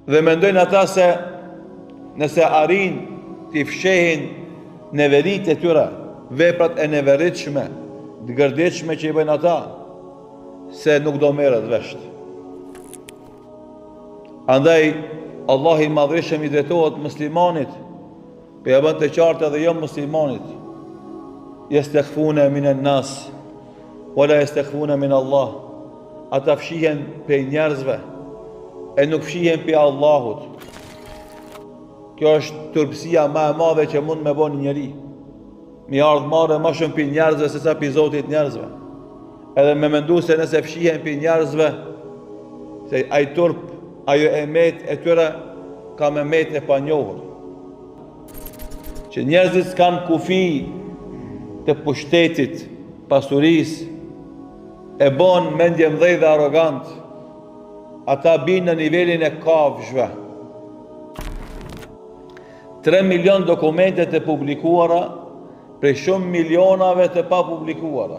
Dhe mendojnë ata se nëse arrijnë t'i fshehin neveritë e tyre, veprat e neveritshme, të gërditshme që i bëjnë ata, se nuk do merret vesh. Andaj, Allahu i madhërishëm i drejtohet muslimanit, Po ja bën të qartë edhe jo muslimanit. Jestehfune minen nas, wala jestehfune min Allah. Ata fshihen prej njerëzve, e nuk fshihen prej Allahut. Kjo është turpësia ma e madhe që mund me bo një njeri. Me i ardhë marre ma shumë prej njerëzve se sa prej Zotit njerëzve. Edhe me mendu se nëse fshihen prej njerëzve, se ai turp, ajo e metë e tyre, ka me metë e panjohur. Që njerëzit s'kanë kufi të pushtetit, pasurisë, e bon mendjemdhej dhe arrogant, ata binë në nivelin e kafshëve. 3 milion dokumente të publikuara Prej shumë milionave të papublikuara.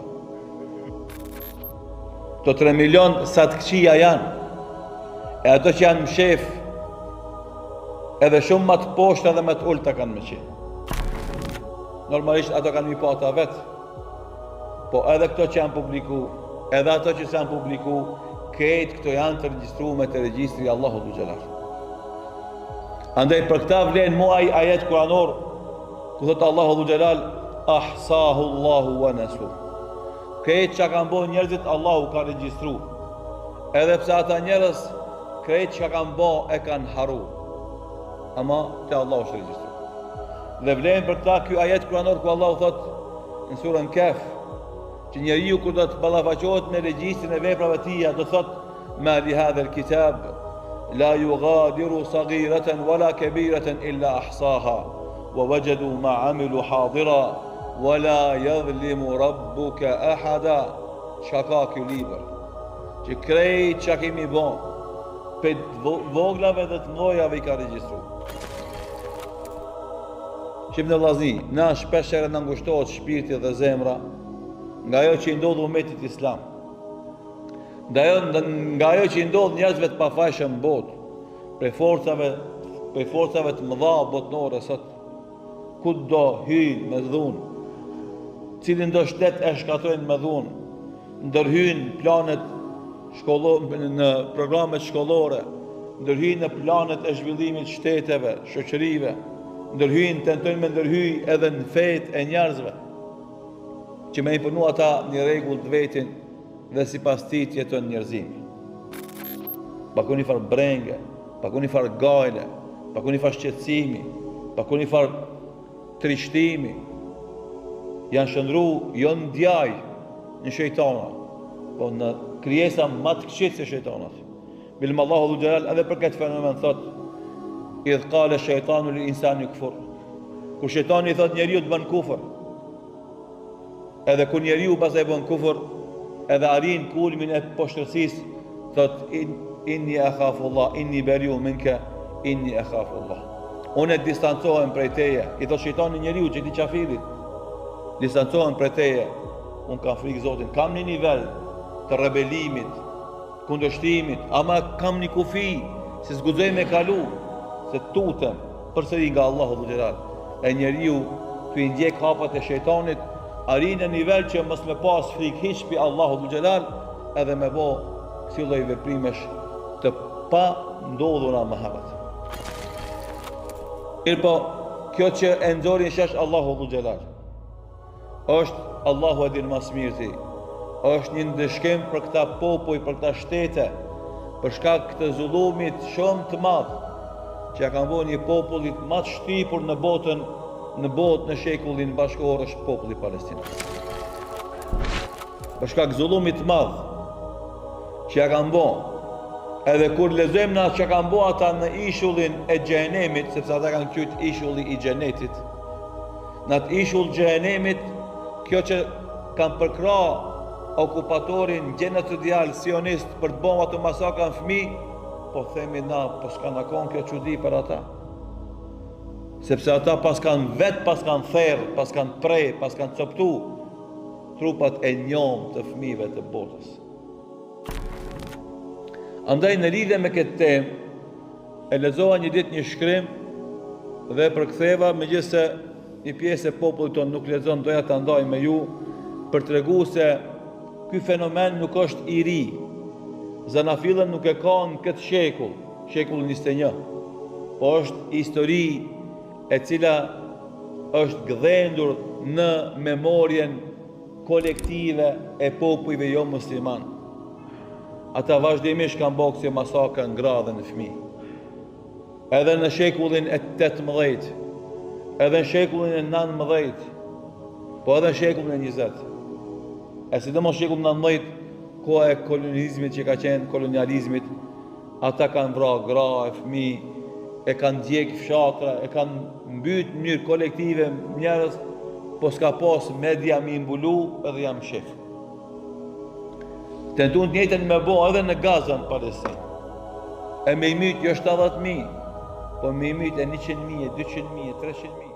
Këto 3 milion sa të këqija janë, e ato që janë mshef, edhe shumë ma të poshta dhe ma të ulta kanë me qenë. Normalisht ato kanë me i pa ata vetë, po edhe këto që janë publiku, edhe ato që s'janë publiku, krejt këto janë të regjistrume te regjistri i Allahut xhel xhelal. Andaj për këta vlen mu ai ajet kuranor, Ku thotë Allahu dhul xhelal, ahsahu Allahu wa nasu. Krejt çka kanë bo njerëzit Allahu ka regjistru. Edhe pse ata njerëz krejt çka kanë bo e kanë harru. Ama te Allahu është regjistru. Dhe vlen për këta ky ajet kuranor ku Allahu thotë në surën Kehf që njeriu kur do të ballafaqohet me regjistrin e veprave të tija do të thotë Ma li hadha al-kitab la yughadiru saghiratan wala kabiratan illa ahsaha wa wajadu ma amilu hadira wa la yadhlimu rabbuka ahada. Çka ka ky libër? Që krejt çka kemi bo, prej voglave dhe të mdhojave i ka regjistru. Shihni vllazni, na shpeshherë na ngushtohet shpirti dhe zemra nga ajo që i ndodh umetit islam. Nga ajo, nga ajo që i ndodh njerëzve të pafajshëm në botë, prej forcave, prej forcave të mëdha botnore sot, kudo hyjnë me dhunë, cilindo shtet e shkatërrojnë me dhunë, ndërhyjnë planet shkollo, në programet shkollore, ndërhyjnë në planet e zhvillimit shteteve, shoqërive, ndërhyjnë, tentojnë me ndërhy edhe në fetë e njerëzve, që me imponu ata një rregull të vetin, dhe sipas tij të jeton njerëzimi. Pa kurrnjëfarë brenge, pa kurrnjëfarë gajle, pa kurrnjëfarë shqetësimi, pa kurrnjëfarë trishtimi, janë shndërru jo në djaj, në shejtana, po në krijesa ma të këqij se shejtanat. Bilem Allahu dhul xhelal edhe për këtë fenomen thot, idh kale shejtanu lil insani kfur. Kur shejtani i thot njeriut bën kufër, Edhe kur njeriu pastaj bën kufër, edhe arrin kulmin e poshtërsisë, thot in, inni akhafullah, inni beriu minke, inni akhafullah. Unë distancohem prej teje, i thot shejtani njeriut që ti qafirit. Distancohem prej teje, unë kam frikë Zotin, kam një nivel të rebelimit, kundërshtimit, ama kam një kufi, se s'guxoj me kalu, se tutem, përsëri nga Allahu dhul xhelal. E njeriu tu i ndjek hapat e shejtanit, arrin në nivel që mos me pas frikë hiç pi Allahu dhul xhelal, edhe me bo kësi lloj veprimesh të pandodhura më herët. Mirëpo, kjo që e nxori në shesh Allahu dhul xhelal, Është Allahu e din ma s'mirti. Është një ndëshkim për këta popuj, për këta shtete, për shkak të zullumit shumë të madh që ja kanë bo një popullit ma të shtypur në botën, në botë në shekullin bashkëkohor është populli palestinez. Për shkak zullumit të madh që ja kanë bo, edhe kur lexojmë na që kanë bo ata në ishullin e xhehenemit, sepse ata kanë qujt ishulli i xhenetit, Në atë ishull xhehenemit, kjo që kanë përkrah okupatorin gjenocidial sionist për të bo ato masakra në fëmijë, po themi na, po s'ka na konë kjo çudi për ata. Sepse ata paskan vetë, paskan therë, paskan pre, paskan coptu trupat e njomë të fëmijëve të botës. Andaj në lidhje me këtë temë, E lexova një ditë një shkrim dhe e përktheva, megjithëse një pjesë e popullit tonë nuk lexon, doja ta ndaj me ju për tregu se ky fenomen nuk është i ri. Zanafillën nuk e ka në këtë shekull, shekullin 21, po është histori e cila është gdhendur në memorien kolektive e popujve jo musliman. Ata vazhdimisht kanë bo kësi masakra në gra dhe në fëmijë. Edhe në shekullin e 18, edhe në shekullin e 19, po edhe në shekullin e 20. E sidomos shekullin e 19, koha e kolonizmit që ka qenë kolonializmit, Ata kanë vra gra e fëmijë, e kanë djeg fshatra, e kanë mbyt në mënyrë kolektive njerëz, po s'ka pas media me i mbulu edhe janë mshef. Tentun të njëjtën me bo edhe në Gaza në Palestinë. E me i myt jo 70.000, po me i myt e 100.000, 200.000, 300.000.